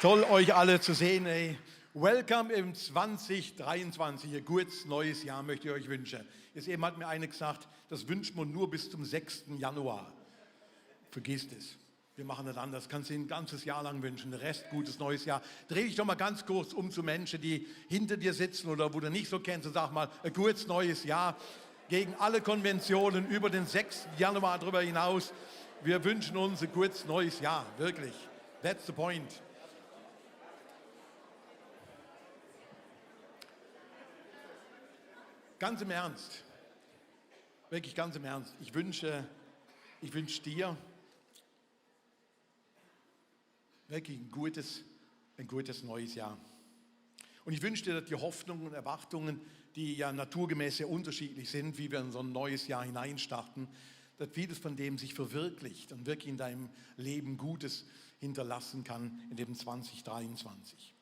Toll, euch alle zu sehen. Ey. Welcome im 2023. Ein gutes neues Jahr möchte ich euch wünschen. Jetzt eben hat mir eine gesagt, das wünscht man nur bis zum 6. Januar. Vergisst es. Wir machen das anders. Kannst du ein ganzes Jahr lang wünschen. Der Rest, gutes neues Jahr. Dreh dich doch mal ganz kurz um zu Menschen, die hinter dir sitzen oder wo du nicht so kennst und sag mal, ein gutes neues Jahr. Gegen alle Konventionen über den 6. Januar darüber hinaus. Wir wünschen uns ein gutes neues Jahr. Wirklich. That's the point. Ganz im Ernst, wirklich ganz im Ernst, ich wünsche dir wirklich ein gutes neues Jahr. Und ich wünsche dir, dass die Hoffnungen und Erwartungen, die ja naturgemäß sehr unterschiedlich sind, wie wir in so ein neues Jahr hineinstarten, dass vieles von dem sich verwirklicht und wirklich in deinem Leben Gutes hinterlassen kann in dem 2023.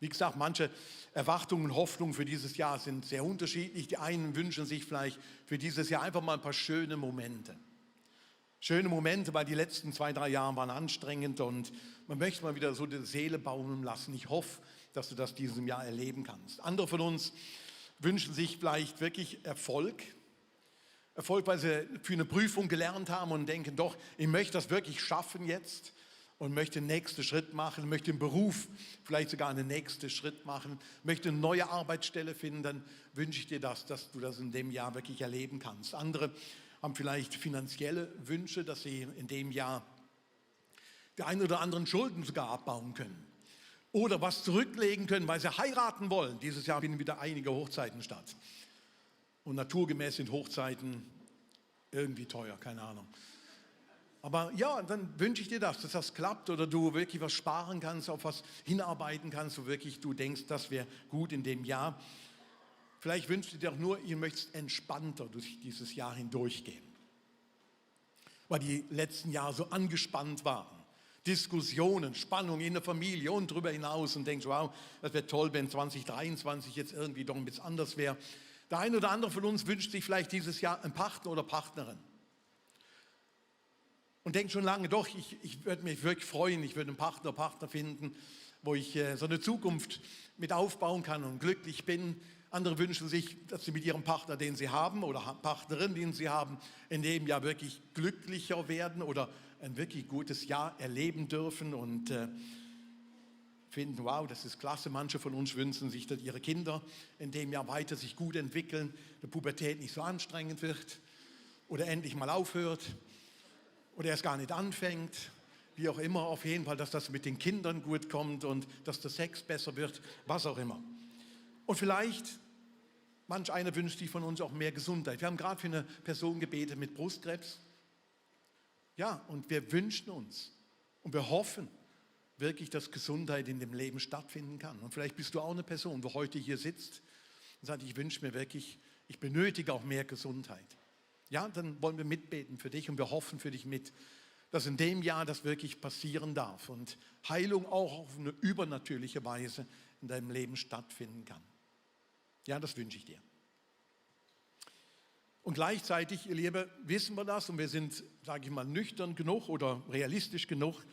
Wie gesagt, manche Erwartungen und Hoffnungen für dieses Jahr sind sehr unterschiedlich. Die einen wünschen sich vielleicht für dieses Jahr einfach mal ein paar schöne Momente. Schöne Momente, weil die letzten 2-3 Jahre waren anstrengend und man möchte mal wieder so die Seele baumeln lassen. Ich hoffe, dass du das diesem Jahr erleben kannst. Andere von uns wünschen sich vielleicht wirklich Erfolg. Erfolg, weil sie für eine Prüfung gelernt haben und denken, doch, ich möchte das wirklich schaffen jetzt. Und möchte den nächsten Schritt machen, möchte im Beruf vielleicht sogar einen nächsten Schritt machen, möchte eine neue Arbeitsstelle finden, dann wünsche ich dir das, dass du das in dem Jahr wirklich erleben kannst. Andere haben vielleicht finanzielle Wünsche, dass sie in dem Jahr die ein oder anderen Schulden sogar abbauen können. Oder was zurücklegen können, weil sie heiraten wollen. Dieses Jahr finden wieder einige Hochzeiten statt. Und naturgemäß sind Hochzeiten irgendwie teuer, keine Ahnung. Aber ja, dann wünsche ich dir das, dass das klappt oder du wirklich was sparen kannst, auf was hinarbeiten kannst, wo wirklich du denkst, das wäre gut in dem Jahr. Vielleicht wünschst du dir auch nur, ihr möchtest entspannter durch dieses Jahr hindurchgehen. Weil die letzten Jahre so angespannt waren. Diskussionen, Spannung in der Familie und darüber hinaus und denkst, wow, das wäre toll, wenn 2023 jetzt irgendwie doch ein bisschen anders wäre. Der eine oder andere von uns wünscht sich vielleicht dieses Jahr einen Partner oder Partnerin. Und denkt schon lange, doch, ich würde mich wirklich freuen, ich würde einen Partner finden, wo ich so eine Zukunft mit aufbauen kann und glücklich bin. Andere wünschen sich, dass sie mit ihrem Partner, den sie haben, oder Partnerin, den sie haben, in dem Jahr wirklich glücklicher werden oder ein wirklich gutes Jahr erleben dürfen und finden, wow, das ist klasse. Manche von uns wünschen sich, dass ihre Kinder in dem Jahr weiter sich gut entwickeln, die Pubertät nicht so anstrengend wird oder endlich mal aufhört. Oder erst gar nicht anfängt, wie auch immer, auf jeden Fall, dass das mit den Kindern gut kommt und dass der Sex besser wird, was auch immer. Und vielleicht, manch einer wünscht sich von uns auch mehr Gesundheit. Wir haben gerade für eine Person gebetet mit Brustkrebs. Ja, und wir wünschen uns und wir hoffen wirklich, dass Gesundheit in dem Leben stattfinden kann. Und vielleicht bist du auch eine Person, die heute hier sitzt und sagt, ich wünsche mir wirklich, ich benötige auch mehr Gesundheit. Ja, dann wollen wir mitbeten für dich und wir hoffen für dich mit, dass in dem Jahr das wirklich passieren darf und Heilung auch auf eine übernatürliche Weise in deinem Leben stattfinden kann. Ja, das wünsche ich dir. Und gleichzeitig, ihr Lieben, wissen wir das und wir sind, sage ich mal, nüchtern genug oder realistisch genug.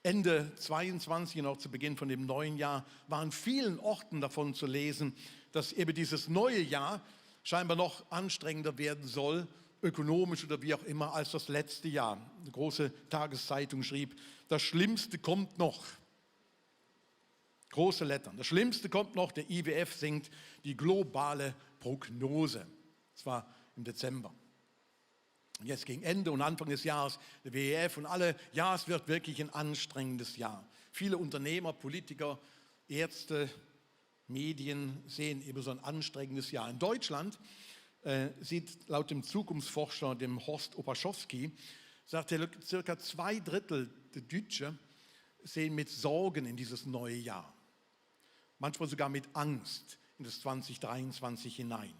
Ende 22 und auch zu Beginn von dem neuen Jahr war an vielen Orten davon zu lesen, dass eben dieses neue Jahr scheinbar noch anstrengender werden soll, ökonomisch oder wie auch immer, als das letzte Jahr. Eine große Tageszeitung schrieb, das Schlimmste kommt noch. Große Lettern. Das Schlimmste kommt noch, der IWF singt die globale Prognose. Das war im Dezember. Und jetzt gegen Ende und Anfang des Jahres, der WEF und alle, ja, es wird wirklich ein anstrengendes Jahr. Viele Unternehmer, Politiker, Ärzte, Medien sehen eben so ein anstrengendes Jahr. In Deutschland sieht laut dem Zukunftsforscher, dem Horst Opaschowski, sagt er, circa 2/3 der Deutschen sehen mit Sorgen in dieses neue Jahr. Manchmal sogar mit Angst in das 2023 hinein.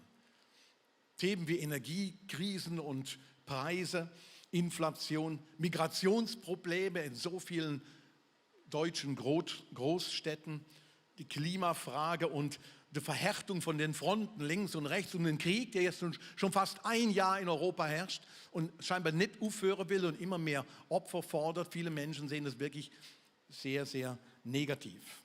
Themen wie Energiekrisen und Preise, Inflation, Migrationsprobleme in so vielen deutschen Großstädten, die Klimafrage und die Verhärtung von den Fronten links und rechts und den Krieg, der jetzt schon fast ein Jahr in Europa herrscht und scheinbar nicht aufhören will und immer mehr Opfer fordert. Viele Menschen sehen das wirklich sehr, sehr negativ.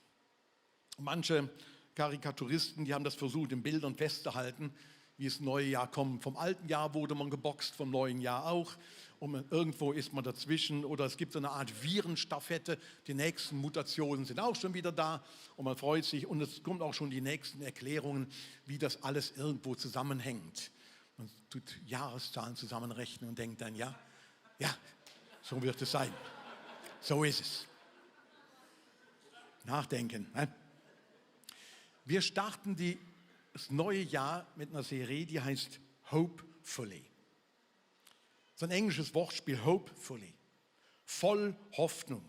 Manche Karikaturisten, die haben das versucht, in Bildern festzuhalten, wie das neue Jahr kommt. Vom alten Jahr wurde man geboxt, vom neuen Jahr auch. Und irgendwo ist man dazwischen. Oder es gibt so eine Art Virenstaffette. Die nächsten Mutationen sind auch schon wieder da. Und man freut sich. Und es kommen auch schon die nächsten Erklärungen, wie das alles irgendwo zusammenhängt. Man tut Jahreszahlen zusammenrechnen und denkt dann, ja, so wird es sein. So ist es. Nachdenken. Ne? Wir starten das neue Jahr mit einer Serie, die heißt Hopefully. Das ist ein englisches Wortspiel, Hopefully. Voll Hoffnung.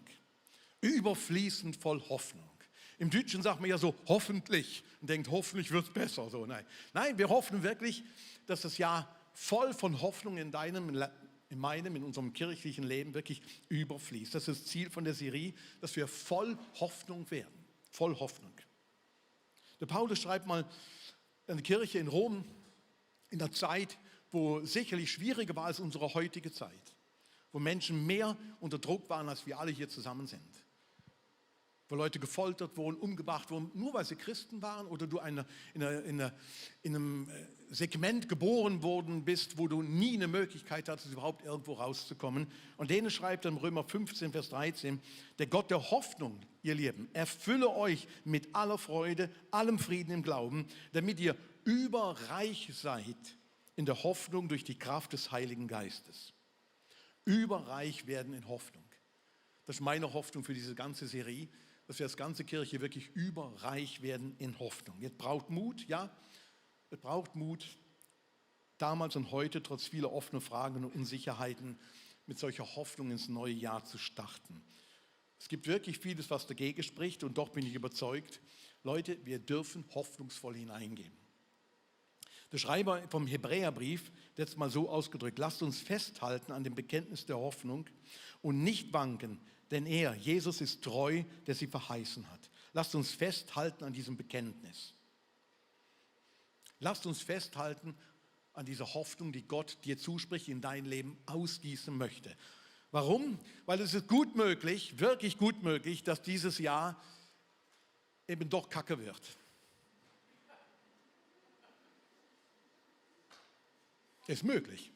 Überfließend voll Hoffnung. Im Deutschen sagt man ja so, hoffentlich. Und denkt, hoffentlich wird es besser. So, nein, wir hoffen wirklich, dass das Jahr voll von Hoffnung in unserem kirchlichen Leben wirklich überfließt. Das ist das Ziel von der Serie, dass wir voll Hoffnung werden. Voll Hoffnung. Der Paulus schreibt mal eine Kirche in Rom in der Zeit, wo sicherlich schwieriger war als unsere heutige Zeit, wo Menschen mehr unter Druck waren, als wir alle hier zusammen sind, wo Leute gefoltert wurden, umgebracht wurden, nur weil sie Christen waren oder du in einem Segment geboren worden bist, wo du nie eine Möglichkeit hattest, überhaupt irgendwo rauszukommen. Und denen schreibt er im Römer 15, Vers 13, der Gott der Hoffnung, ihr Lieben, erfülle euch mit aller Freude, allem Frieden im Glauben, damit ihr überreich seid in der Hoffnung durch die Kraft des Heiligen Geistes. Überreich werden in Hoffnung. Das ist meine Hoffnung für diese ganze Serie, dass wir als ganze Kirche wirklich überreich werden in Hoffnung. Jetzt braucht Mut, ja, es braucht Mut, damals und heute, trotz vieler offener Fragen und Unsicherheiten, mit solcher Hoffnung ins neue Jahr zu starten. Es gibt wirklich vieles, was dagegen spricht, und doch bin ich überzeugt, Leute, wir dürfen hoffnungsvoll hineingehen. Der Schreiber vom Hebräerbrief, der hat es mal so ausgedrückt, lasst uns festhalten an dem Bekenntnis der Hoffnung und nicht wanken, denn er, Jesus, ist treu, der sie verheißen hat. Lasst uns festhalten an diesem Bekenntnis. Lasst uns festhalten an dieser Hoffnung, die Gott dir zuspricht, in dein Leben ausgießen möchte. Warum? Weil es ist gut möglich, wirklich gut möglich, dass dieses Jahr eben doch Kacke wird. Ist möglich.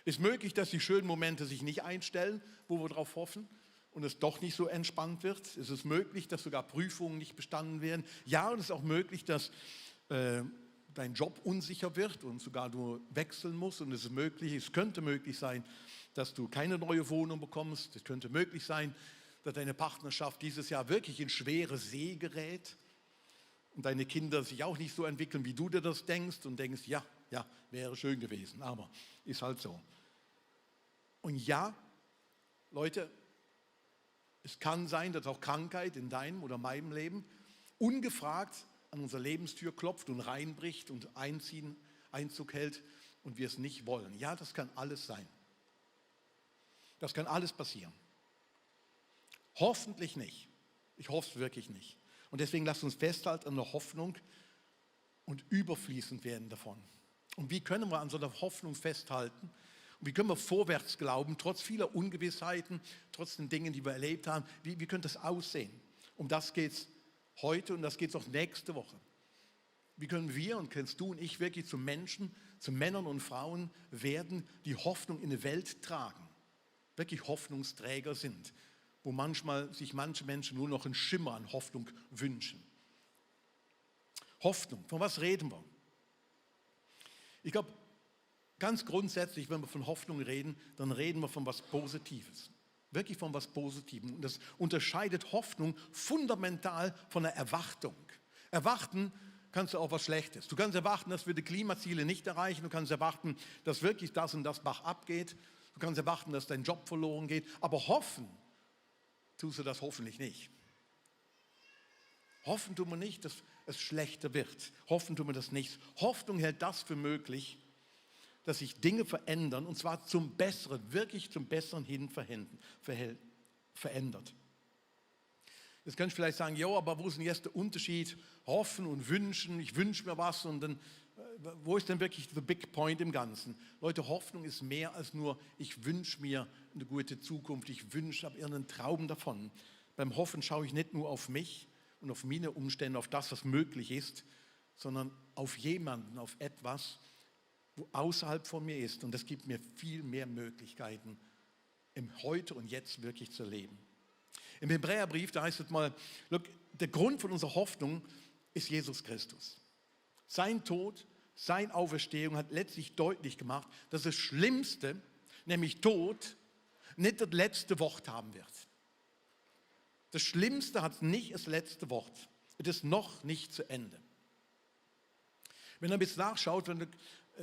Ist möglich, dass die schönen Momente sich nicht einstellen, wo wir darauf hoffen, und es doch nicht so entspannt wird. Es ist möglich, dass sogar Prüfungen nicht bestanden werden. Ja, und es ist auch möglich, dass dein Job unsicher wird und sogar du wechseln musst. Und es könnte möglich sein, dass du keine neue Wohnung bekommst. Es könnte möglich sein, dass deine Partnerschaft dieses Jahr wirklich in schwere See gerät und deine Kinder sich auch nicht so entwickeln, wie du dir das denkst und denkst, ja, wäre schön gewesen, aber ist halt so. Und ja, Leute, es kann sein, dass auch Krankheit in deinem oder meinem Leben ungefragt an unsere Lebenstür klopft und reinbricht und Einzug hält und wir es nicht wollen. Ja, das kann alles sein. Das kann alles passieren. Hoffentlich nicht. Ich hoffe es wirklich nicht. Und deswegen lasst uns festhalten an der Hoffnung und überfließend werden davon. Und wie können wir an so einer Hoffnung festhalten? Und wie können wir vorwärts glauben, trotz vieler Ungewissheiten, trotz den Dingen, die wir erlebt haben? Wie könnte das aussehen? Um das geht es heute und das geht es auch nächste Woche. Wie können wir und kannst du und ich wirklich zu Menschen, zu Männern und Frauen werden, die Hoffnung in die Welt tragen, wirklich Hoffnungsträger sind, wo sich manche Menschen nur noch einen Schimmer an Hoffnung wünschen. Hoffnung, von was reden wir? Ich glaube, ganz grundsätzlich, wenn wir von Hoffnung reden, dann reden wir von was Positives. Wirklich von was Positivem. Und das unterscheidet Hoffnung fundamental von einer Erwartung. Erwarten kannst du auch was Schlechtes. Du kannst erwarten, dass wir die Klimaziele nicht erreichen. Du kannst erwarten, dass wirklich das und das Bach abgeht. Du kannst erwarten, dass dein Job verloren geht. Aber hoffen tust du das hoffentlich nicht. Hoffen tun wir nicht, dass es schlechter wird. Hoffen tun wir das nicht. Hoffnung hält das für möglich, dass sich Dinge verändern, und zwar zum Besseren, wirklich zum Besseren hin verändert. Jetzt könnt ihr vielleicht sagen, ja, aber wo ist denn jetzt der Unterschied? Hoffen und wünschen, ich wünsche mir was, und dann, wo ist denn wirklich the big point im Ganzen? Leute, Hoffnung ist mehr als nur, ich wünsche mir eine gute Zukunft, ich wünsche, habe irgendeinen Traum davon. Beim Hoffen schaue ich nicht nur auf mich und auf meine Umstände, auf das, was möglich ist, sondern auf jemanden, auf etwas, wo außerhalb von mir ist. Und das gibt mir viel mehr Möglichkeiten, im Heute und Jetzt wirklich zu leben. Im Hebräerbrief, da heißt es mal, look, der Grund von unserer Hoffnung ist Jesus Christus. Sein Tod, seine Auferstehung hat letztlich deutlich gemacht, dass das Schlimmste, nämlich Tod, nicht das letzte Wort haben wird. Das Schlimmste hat nicht das letzte Wort. Es ist noch nicht zu Ende. Wenn ihr ein bisschen nachschaut, von der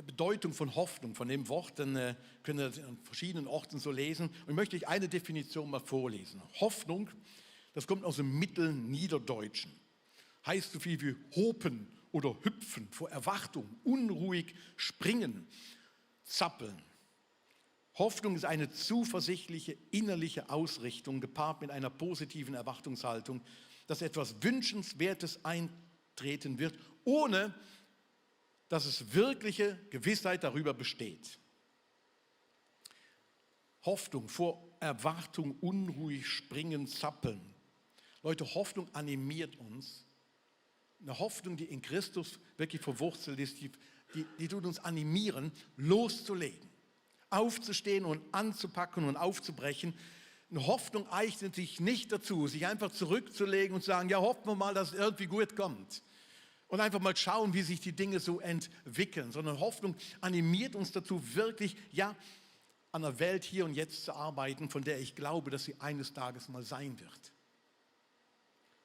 Bedeutung von Hoffnung, von dem Wort, dann könnt ihr das an verschiedenen Orten so lesen. Und ich möchte euch eine Definition mal vorlesen. Hoffnung, das kommt aus dem Mittelniederdeutschen. Heißt so viel wie hopen oder hüpfen, vor Erwartung, unruhig springen, zappeln. Hoffnung ist eine zuversichtliche innerliche Ausrichtung, gepaart mit einer positiven Erwartungshaltung, dass etwas Wünschenswertes eintreten wird, ohne dass es wirkliche Gewissheit darüber besteht. Hoffnung, vor Erwartung, unruhig springen, zappeln. Leute, Hoffnung animiert uns. Eine Hoffnung, die in Christus wirklich verwurzelt ist, die tut uns animieren, loszulegen. Aufzustehen und anzupacken und aufzubrechen. Eine Hoffnung eignet sich nicht dazu, sich einfach zurückzulegen und zu sagen, ja, hoffen wir mal, dass es irgendwie gut kommt. Und einfach mal schauen, wie sich die Dinge so entwickeln. Sondern Hoffnung animiert uns dazu, wirklich, ja, an der Welt hier und jetzt zu arbeiten, von der ich glaube, dass sie eines Tages mal sein wird.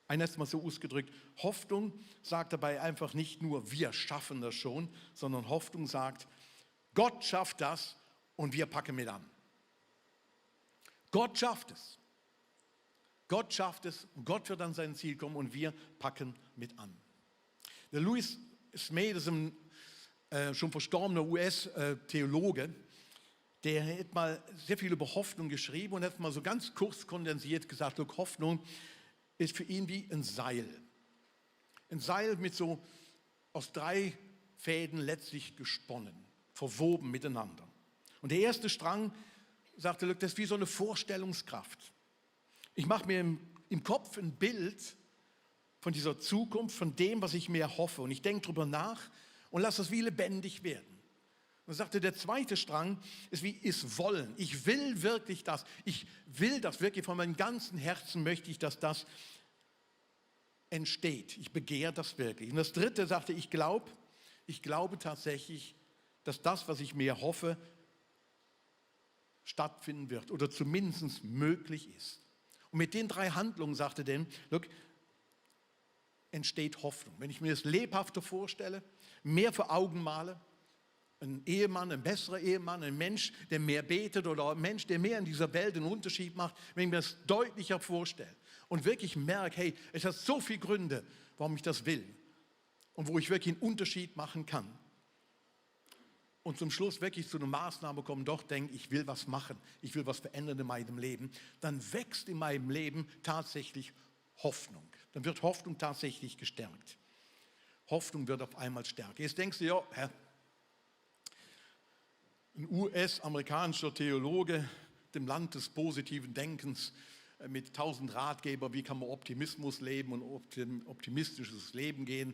Eines Mal so ausgedrückt, Hoffnung sagt dabei einfach nicht nur, wir schaffen das schon, sondern Hoffnung sagt, Gott schafft das, und wir packen mit an. Gott schafft es. Gott schafft es und Gott wird an sein Ziel kommen und wir packen mit an. Der Louis Smay, das ist ein schon verstorbener US-Theologe, der hat mal sehr viel über Hoffnung geschrieben und hat mal so ganz kurz kondensiert gesagt, look, Hoffnung ist für ihn wie ein Seil. Ein Seil mit so aus 3 Fäden letztlich gesponnen, verwoben miteinander. Und der erste Strang, sagte Luke, das ist wie so eine Vorstellungskraft. Ich mache mir im Kopf ein Bild von dieser Zukunft, von dem, was ich mir hoffe. Und ich denke darüber nach und lasse es wie lebendig werden. Und sagte, der zweite Strang ist wie ist Wollen. Ich will wirklich das. Ich will das wirklich von meinem ganzen Herzen, möchte ich, dass das entsteht. Ich begehre das wirklich. Und das dritte sagte, ich glaube tatsächlich, dass das, was ich mir hoffe, stattfinden wird oder zumindest möglich ist. Und mit den 3 Handlungen, sagte er, look, entsteht Hoffnung. Wenn ich mir das lebhafter vorstelle, mehr vor Augen male, ein Ehemann, ein besserer Ehemann, ein Mensch, der mehr betet oder ein Mensch, der mehr in dieser Welt einen Unterschied macht, wenn ich mir das deutlicher vorstelle und wirklich merke, hey, es hat so viele Gründe, warum ich das will und wo ich wirklich einen Unterschied machen kann. Und zum Schluss wirklich zu einer Maßnahme kommen, doch denke, ich will was machen, ich will was verändern in meinem Leben, dann wächst in meinem Leben tatsächlich Hoffnung. Dann wird Hoffnung tatsächlich gestärkt. Hoffnung wird auf einmal stärker. Jetzt denkst du, ja, ein US-amerikanischer Theologe, dem Land des positiven Denkens, mit 1000 Ratgebern, wie kann man Optimismus leben und optimistisches Leben gehen,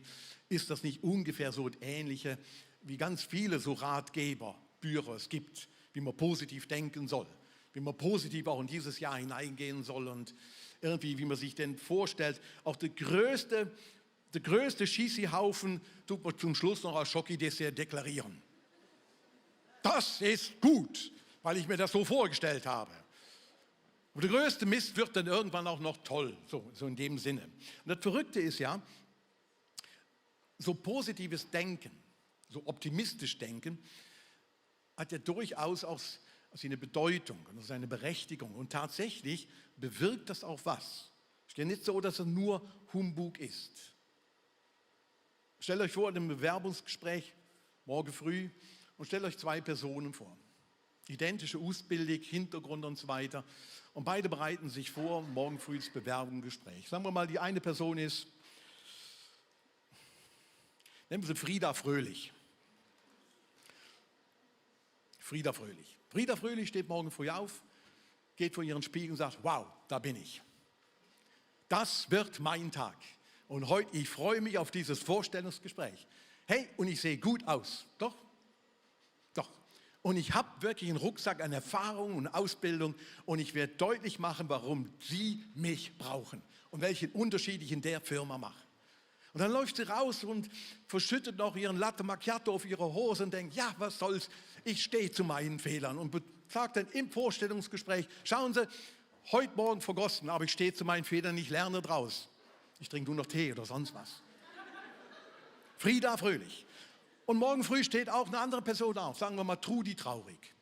ist das nicht ungefähr so das Ähnliche, wie ganz viele so Ratgeberbücher es gibt, wie man positiv denken soll, wie man positiv auch in dieses Jahr hineingehen soll und irgendwie, wie man sich denn vorstellt, auch der größte Schissihaufen tut man zum Schluss noch als Schoki-Dessert deklarieren. Das ist gut, weil ich mir das so vorgestellt habe. Und der größte Mist wird dann irgendwann auch noch toll, so in dem Sinne. Und das Verrückte ist ja, so positives Denken, so optimistisch denken, hat ja durchaus auch seine Bedeutung und seine Berechtigung. Und tatsächlich bewirkt das auch was. Es ist ja nicht so, dass es nur Humbug ist. Stellt euch vor, in einem Bewerbungsgespräch, morgen früh, und stellt euch 2 Personen vor. Identische Ausbildung, Hintergrund und so weiter. Und beide bereiten sich vor, morgen früh das Bewerbungsgespräch. Sagen wir mal, die eine Person ist, nennen wir sie Frieda Fröhlich. Frieda Fröhlich. Frieda Fröhlich steht morgen früh auf, geht vor ihren Spiegel und sagt, wow, da bin ich. Das wird mein Tag. Und heute, ich freue mich auf dieses Vorstellungsgespräch. Hey, und ich sehe gut aus. Doch? Doch. Und ich habe wirklich einen Rucksack an Erfahrung und Ausbildung und ich werde deutlich machen, warum Sie mich brauchen und welchen Unterschied ich in der Firma mache. Und dann läuft sie raus und verschüttet noch ihren Latte Macchiato auf ihre Hose und denkt, ja, was soll's, ich stehe zu meinen Fehlern. Und sagt dann im Vorstellungsgespräch, schauen Sie, heute Morgen vergossen, aber ich stehe zu meinen Fehlern, ich lerne draus. Ich trinke nur noch Tee oder sonst was. Frieda fröhlich. Und morgen früh steht auch eine andere Person auf, sagen wir mal Trudi traurig.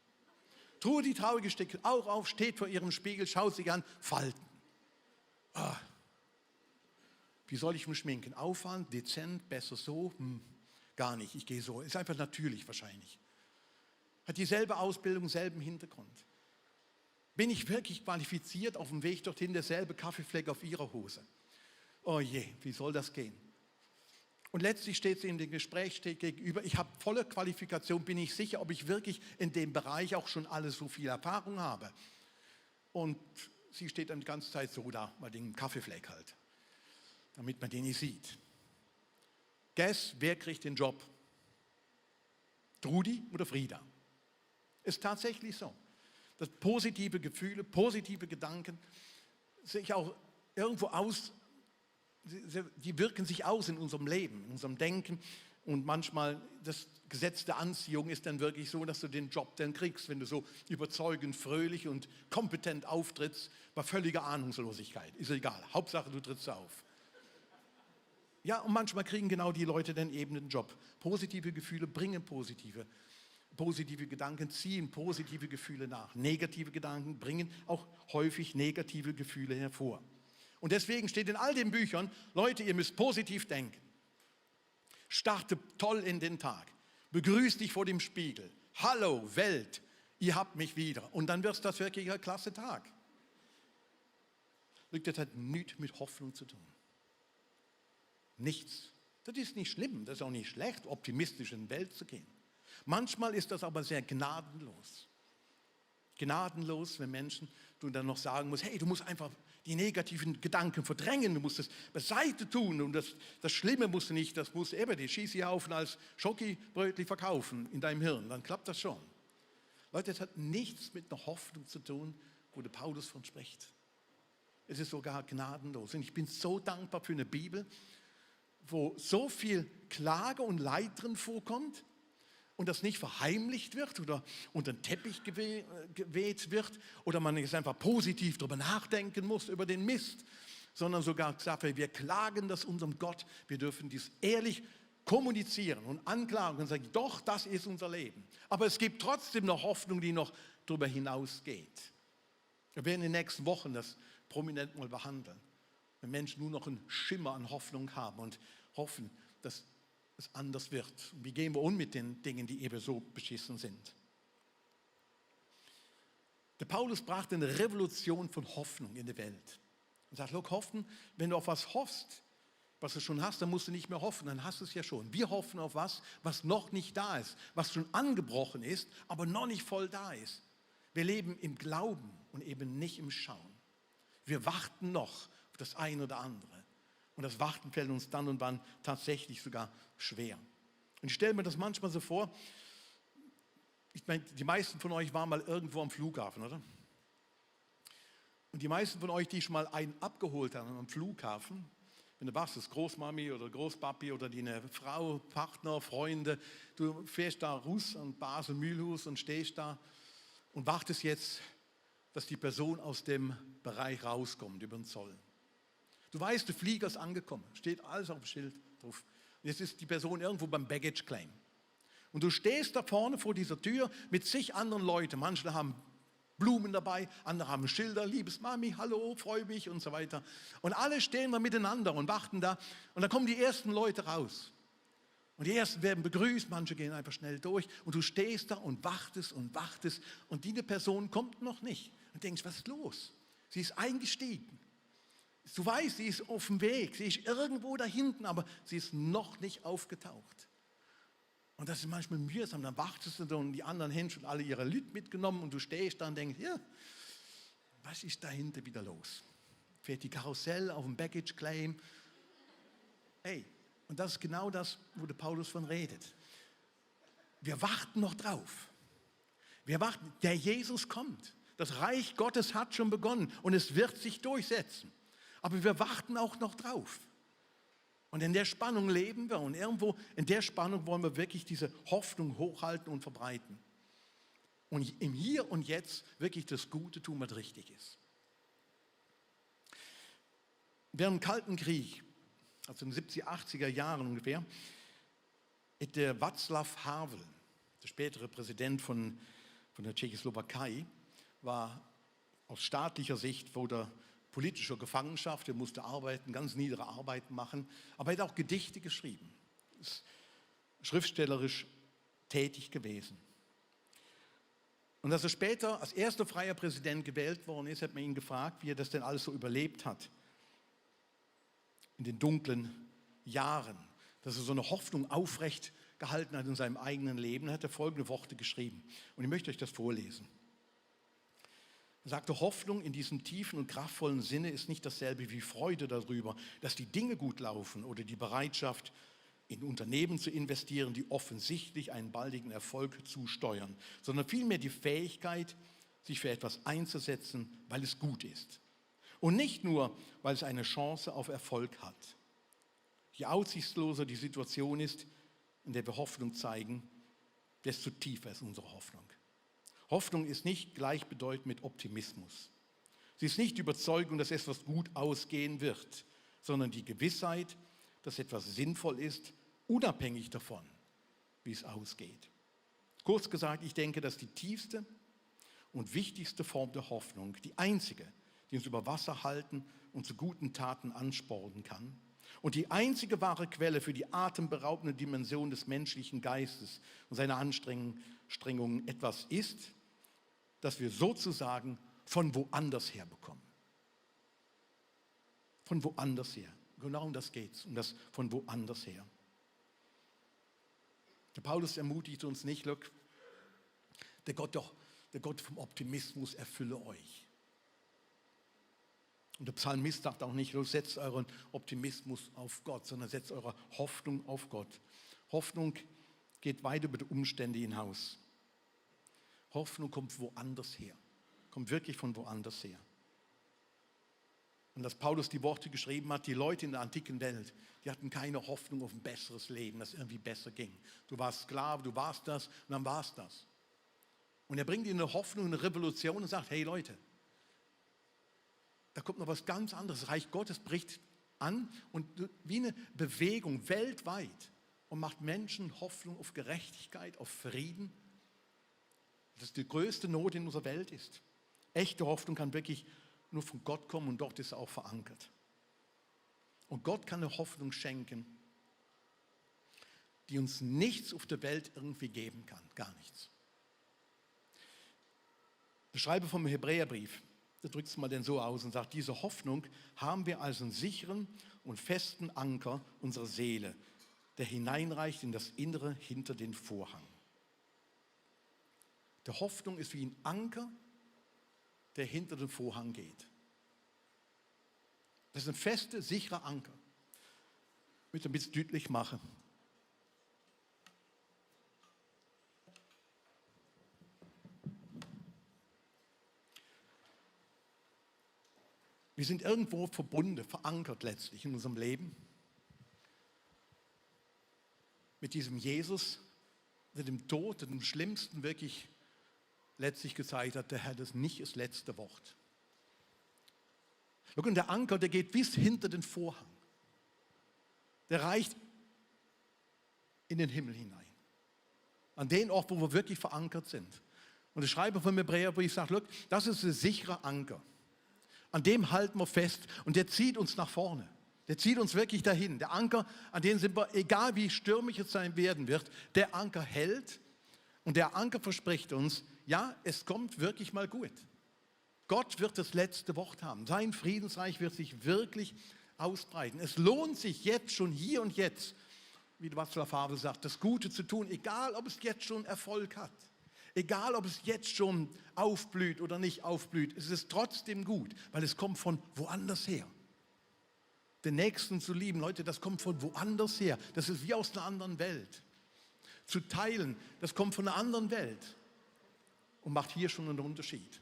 Trudi traurig steht auch auf, steht vor ihrem Spiegel, schaut sich an, Falten. Ah. Wie soll ich mich schminken? Auffallend, dezent, besser so? Gar nicht, ich gehe so. Ist einfach natürlich wahrscheinlich. Hat dieselbe Ausbildung, selben Hintergrund. Bin ich wirklich qualifiziert, auf dem Weg dorthin derselbe Kaffeefleck auf ihrer Hose? Oh je, wie soll das gehen? Und letztlich steht sie in dem Gespräch steht gegenüber, ich habe volle Qualifikation, bin ich sicher, ob ich wirklich in dem Bereich auch schon alles so viel Erfahrung habe. Und sie steht dann die ganze Zeit so da, bei dem Kaffeefleck halt, damit man den nicht sieht. Guess, wer kriegt den Job? Trudi oder Frieda? Ist tatsächlich so. Dass positive Gefühle, positive Gedanken sich auch irgendwo die wirken sich aus in unserem Leben, in unserem Denken. Und manchmal, das Gesetz der Anziehung ist dann wirklich so, dass du den Job dann kriegst, wenn du so überzeugend, fröhlich und kompetent auftrittst, bei völliger Ahnungslosigkeit. Ist egal, Hauptsache du trittst auf. Ja, und manchmal kriegen genau die Leute dann eben den Job. Positive Gefühle bringen positive Gedanken, ziehen positive Gefühle nach. Negative Gedanken bringen auch häufig negative Gefühle hervor. Und deswegen steht in all den Büchern, Leute, ihr müsst positiv denken. Starte toll in den Tag. Begrüß dich vor dem Spiegel. Hallo Welt, ihr habt mich wieder. Und dann wird das wirklich ein klasse Tag. Das hat nichts mit Hoffnung zu tun. Nichts. Das ist nicht schlimm, das ist auch nicht schlecht, optimistisch in die Welt zu gehen. Manchmal ist das aber sehr gnadenlos. Gnadenlos, wenn Menschen, du dann noch sagen musst, hey, du musst einfach die negativen Gedanken verdrängen, du musst es beiseite tun und das Schlimme musst du nicht, das musst du eben die Schießhaufen als Schokibrötchen verkaufen in deinem Hirn, dann klappt das schon. Leute, das hat nichts mit einer Hoffnung zu tun, wo der Paulus von spricht. Es ist sogar gnadenlos und ich bin so dankbar für eine Bibel, wo so viel Klage und Leid drin vorkommt und das nicht verheimlicht wird oder unter den Teppich geweht wird oder man jetzt einfach positiv darüber nachdenken muss, über den Mist, sondern sogar gesagt wird, wir klagen das unserem Gott, wir dürfen dies ehrlich kommunizieren und anklagen und sagen, doch, das ist unser Leben. Aber es gibt trotzdem noch Hoffnung, die noch darüber hinausgeht. Wir werden in den nächsten Wochen das prominent mal behandeln. Wenn Menschen nur noch einen Schimmer an Hoffnung haben und hoffen, dass es anders wird. Wie gehen wir um mit den Dingen, die eben so beschissen sind? Der Paulus brachte eine Revolution von Hoffnung in die Welt. Und sagt, look, hoffen, wenn du auf was hoffst, was du schon hast, dann musst du nicht mehr hoffen, dann hast du es ja schon. Wir hoffen auf was, was noch nicht da ist, was schon angebrochen ist, aber noch nicht voll da ist. Wir leben im Glauben und eben nicht im Schauen. Wir warten noch auf das eine oder andere. Und das Warten fällt uns dann und wann tatsächlich sogar schwer. Und ich stelle mir das manchmal so vor, ich meine, die meisten von euch waren mal irgendwo am Flughafen, oder? Und die meisten von euch, die schon mal einen abgeholt haben am Flughafen, wenn du warst, das Großmami oder Großpapi oder eine Frau, Partner, Freunde, du fährst da raus an Basel, Mühlhus und stehst da und wartest jetzt, dass die Person aus dem Bereich rauskommt, über den Zoll. Du weißt, der Flieger ist angekommen, steht alles auf dem Schild drauf. Und jetzt ist die Person irgendwo beim Baggage Claim. Und du stehst da vorne vor dieser Tür mit zig anderen Leuten. Manche haben Blumen dabei, andere haben Schilder, liebes Mami, hallo, freue mich und so weiter. Und alle stehen da miteinander und warten da. Und dann kommen die ersten Leute raus. Und die ersten werden begrüßt, manche gehen einfach schnell durch. Und du stehst da und wartest und wartest. Und diese Person kommt noch nicht. Und denkst, was ist los? Sie ist eingestiegen. Du weißt, sie ist auf dem Weg, sie ist irgendwo da hinten, aber sie ist noch nicht aufgetaucht. Und das ist manchmal mühsam, dann wartest du da und die anderen haben schon alle ihre Lüt mitgenommen und du stehst da und denkst, ja, was ist da hinten wieder los? fährt die Karussell auf dem Baggage Claim. Hey, und das ist genau das, wo der Paulus von redet. Wir warten noch drauf. Wir warten, der Jesus kommt. Das Reich Gottes hat schon begonnen und es wird sich durchsetzen. Aber wir warten auch noch drauf. Und in der Spannung leben wir und irgendwo in der Spannung wollen wir wirklich diese Hoffnung hochhalten und verbreiten. Und im Hier und Jetzt wirklich das Gute tun, was richtig ist. Während dem Kalten Krieg, also in den 70er, 80er Jahren ungefähr, hat der Václav Havel, der spätere Präsident von der Tschechoslowakei, war aus staatlicher Sicht wurde politischer Gefangenschaft, er musste arbeiten, ganz niedere Arbeiten machen, aber er hat auch Gedichte geschrieben, ist schriftstellerisch tätig gewesen. Und als er später als erster freier Präsident gewählt worden ist, hat man ihn gefragt, wie er das denn alles so überlebt hat in den dunklen Jahren, dass er so eine Hoffnung aufrecht gehalten hat in seinem eigenen Leben. Er hat folgende Worte geschrieben und ich möchte euch das vorlesen. Er sagte, Hoffnung in diesem tiefen und kraftvollen Sinne ist nicht dasselbe wie Freude darüber, dass die Dinge gut laufen oder die Bereitschaft, in Unternehmen zu investieren, die offensichtlich einen baldigen Erfolg zusteuern, sondern vielmehr die Fähigkeit, sich für etwas einzusetzen, weil es gut ist. Und nicht nur, weil es eine Chance auf Erfolg hat. Je aussichtsloser die Situation ist, in der wir Hoffnung zeigen, desto tiefer ist unsere Hoffnung. Hoffnung ist nicht gleichbedeutend mit Optimismus. Sie ist nicht die Überzeugung, dass etwas gut ausgehen wird, sondern die Gewissheit, dass etwas sinnvoll ist, unabhängig davon, wie es ausgeht. Kurz gesagt, ich denke, dass die tiefste und wichtigste Form der Hoffnung, die einzige, die uns über Wasser halten und zu guten Taten anspornen kann und die einzige wahre Quelle für die atemberaubende Dimension des menschlichen Geistes und seiner Anstrengungen etwas ist, das wir sozusagen von woanders her bekommen. Von woanders her. Genau um das geht es, um das von woanders her. Der Paulus ermutigt uns nicht, look, der Gott vom Optimismus erfülle euch. Und der Psalmist sagt auch nicht, setzt euren Optimismus auf Gott, sondern setzt eure Hoffnung auf Gott. Hoffnung geht weit über die Umstände hinaus. Hoffnung kommt woanders her, kommt wirklich von woanders her. Und dass Paulus die Worte geschrieben hat, die Leute in der antiken Welt, die hatten keine Hoffnung auf ein besseres Leben, das irgendwie besser ging. Du warst Sklave, du warst das und dann warst das. Und er bringt ihnen eine Hoffnung, eine Revolution und sagt, hey Leute, da kommt noch was ganz anderes. Das Reich Gottes bricht an und wie eine Bewegung weltweit und macht Menschen Hoffnung auf Gerechtigkeit, auf Frieden. Das ist die größte Not in unserer Welt ist. Echte Hoffnung kann wirklich nur von Gott kommen und dort ist er auch verankert. Und Gott kann eine Hoffnung schenken, die uns nichts auf der Welt irgendwie geben kann, gar nichts. Der Schreiber vom Hebräerbrief, der drückt es mal denn so aus und sagt, diese Hoffnung haben wir als einen sicheren und festen Anker unserer Seele, der hineinreicht in das Innere hinter den Vorhang. Die Hoffnung ist wie ein Anker, der hinter den Vorhang geht. Das ist ein fester, sicherer Anker. Ich möchte ein bisschen deutlich machen. Wir sind irgendwo verbunden, verankert letztlich in unserem Leben mit diesem Jesus, der dem Tod, dem Schlimmsten wirklich letztlich gezeigt hat, der Herr, das ist nicht das letzte Wort. Und der Anker, der geht bis hinter den Vorhang. Der reicht in den Himmel hinein. An den Ort, wo wir wirklich verankert sind. Und der Schreiber vom Hebräerbrief sagt, look, das ist ein sicherer Anker. An dem halten wir fest und der zieht uns nach vorne. Der zieht uns wirklich dahin. Der Anker, an dem sind wir, egal wie stürmisch es sein werden wird, der Anker hält und der Anker verspricht uns, ja, es kommt wirklich mal gut. Gott wird das letzte Wort haben. Sein Friedensreich wird sich wirklich ausbreiten. Es lohnt sich jetzt schon hier und jetzt, wie Václav Havel sagt, das Gute zu tun, egal ob es jetzt schon Erfolg hat. Egal, ob es jetzt schon aufblüht oder nicht aufblüht, es ist trotzdem gut, weil es kommt von woanders her. Den Nächsten zu lieben, Leute, das kommt von woanders her. Das ist wie aus einer anderen Welt. Zu teilen, das kommt von einer anderen Welt und macht hier schon einen Unterschied.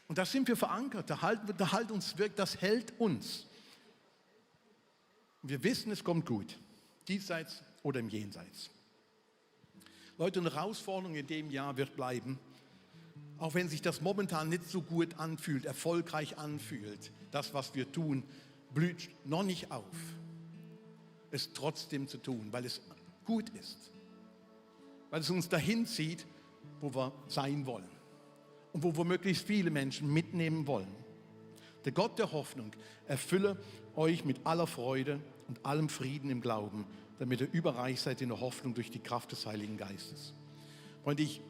Und da sind wir verankert, das hält uns. Und wir wissen, es kommt gut, diesseits oder im Jenseits. Leute, eine Herausforderung in dem Jahr wird bleiben, auch wenn sich das momentan nicht so gut anfühlt, erfolgreich anfühlt, das, was wir tun, blüht noch nicht auf, es trotzdem zu tun, weil es gut ist, weil es uns dahin zieht, wo wir sein wollen und wo wir möglichst viele Menschen mitnehmen wollen. Der Gott der Hoffnung erfülle euch mit aller Freude und allem Frieden im Glauben, damit ihr überreich seid in der Hoffnung durch die Kraft des Heiligen Geistes. Freunde, ich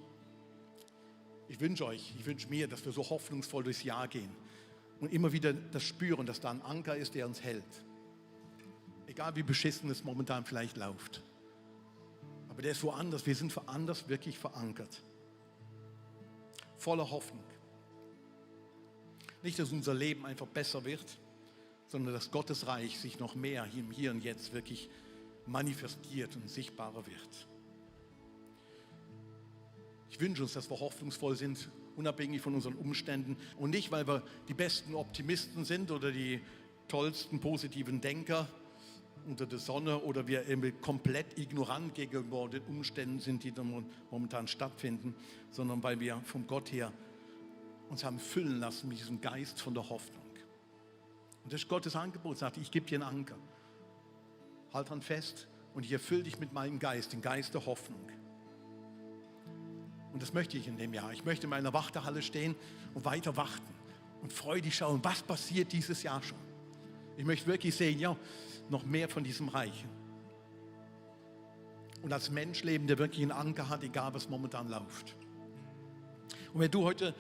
wünsche mir, dass wir so hoffnungsvoll durchs Jahr gehen und immer wieder das spüren, dass da ein Anker ist, der uns hält. Egal wie beschissen es momentan vielleicht läuft. Aber der ist woanders, wir sind woanders wirklich verankert. Voller Hoffnung. Nicht, dass unser Leben einfach besser wird, sondern dass Gottes Reich sich noch mehr im Hier und Jetzt wirklich manifestiert und sichtbarer wird. Ich wünsche uns, dass wir hoffnungsvoll sind, unabhängig von unseren Umständen und nicht, weil wir die besten Optimisten sind oder die tollsten positiven Denker unter der Sonne oder wir komplett ignorant gegenüber den Umständen sind, die momentan stattfinden, sondern weil wir vom Gott her uns haben füllen lassen mit diesem Geist von der Hoffnung. Und das ist Gottes Angebot, sagt, ich gebe dir einen Anker. Halt dran fest und ich erfülle dich mit meinem Geist, den Geist der Hoffnung. Und das möchte ich in dem Jahr. Ich möchte in meiner Wartehalle stehen und weiter warten und freudig schauen, was passiert dieses Jahr schon. Ich möchte wirklich sehen, ja, noch mehr von diesem Reich. Und als Mensch leben, der wirklich einen Anker hat, egal was momentan läuft. Und wenn du heute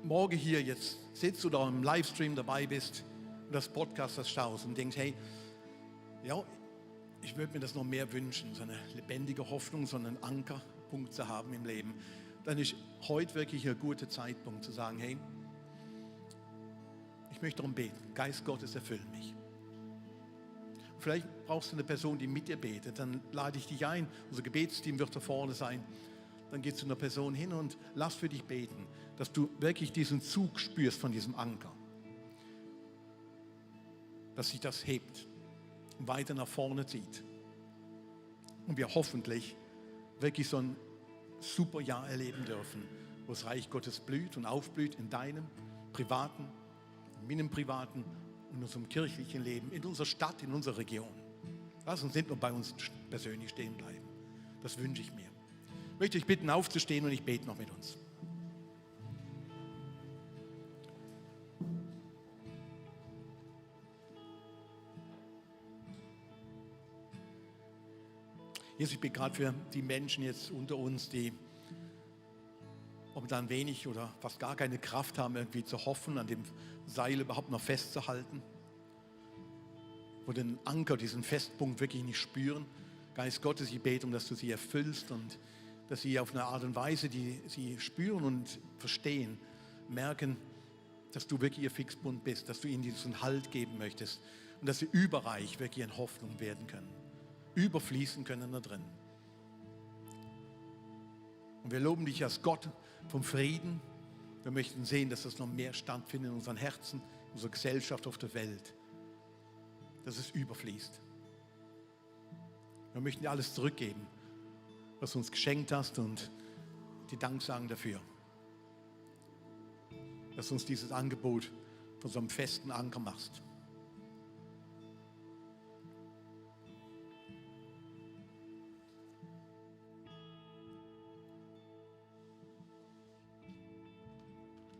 Morgen hier jetzt sitzt oder im Livestream dabei bist und das Podcast das schaust und denkst, hey, ja, ich würde mir das noch mehr wünschen, so eine lebendige Hoffnung, so einen Ankerpunkt zu haben im Leben, dann ist heute wirklich ein guter Zeitpunkt zu sagen, hey, ich möchte darum beten, Geist Gottes erfülle mich. Vielleicht brauchst du eine Person, die mit dir betet, dann lade ich dich ein, unser Gebetsteam wird da vorne sein, dann gehst du einer Person hin und lass für dich beten, dass du wirklich diesen Zug spürst von diesem Anker, dass sich das hebt und weiter nach vorne zieht und wir hoffentlich wirklich so ein super Jahr erleben dürfen, wo das Reich Gottes blüht und aufblüht in deinem privaten, in meinem privaten und in unserem kirchlichen Leben, in unserer Stadt, in unserer Region. Lass uns nicht nur bei uns persönlich stehen bleiben. Das wünsche ich mir. Ich möchte euch bitten, aufzustehen und ich bete noch mit uns. Jesus, ich bete gerade für die Menschen jetzt unter uns, die momentan wenig oder fast gar keine Kraft haben, irgendwie zu hoffen, an dem Seil überhaupt noch festzuhalten, wo den Anker, diesen Festpunkt wirklich nicht spüren. Geist Gottes, ich bete dass du sie erfüllst und dass sie auf eine Art und Weise, die sie spüren und verstehen, merken, dass du wirklich ihr Fixpunkt bist, dass du ihnen diesen Halt geben möchtest und dass sie überreich wirklich in Hoffnung werden können, überfließen können da drin. Und wir loben dich als Gott vom Frieden. Wir möchten sehen, dass das noch mehr stattfindet in unseren Herzen, in unserer Gesellschaft, auf der Welt, dass es überfließt. Wir möchten dir alles zurückgeben, was du uns geschenkt hast und dir Dank sagen dafür, dass du uns dieses Angebot von so einem festen Anker machst.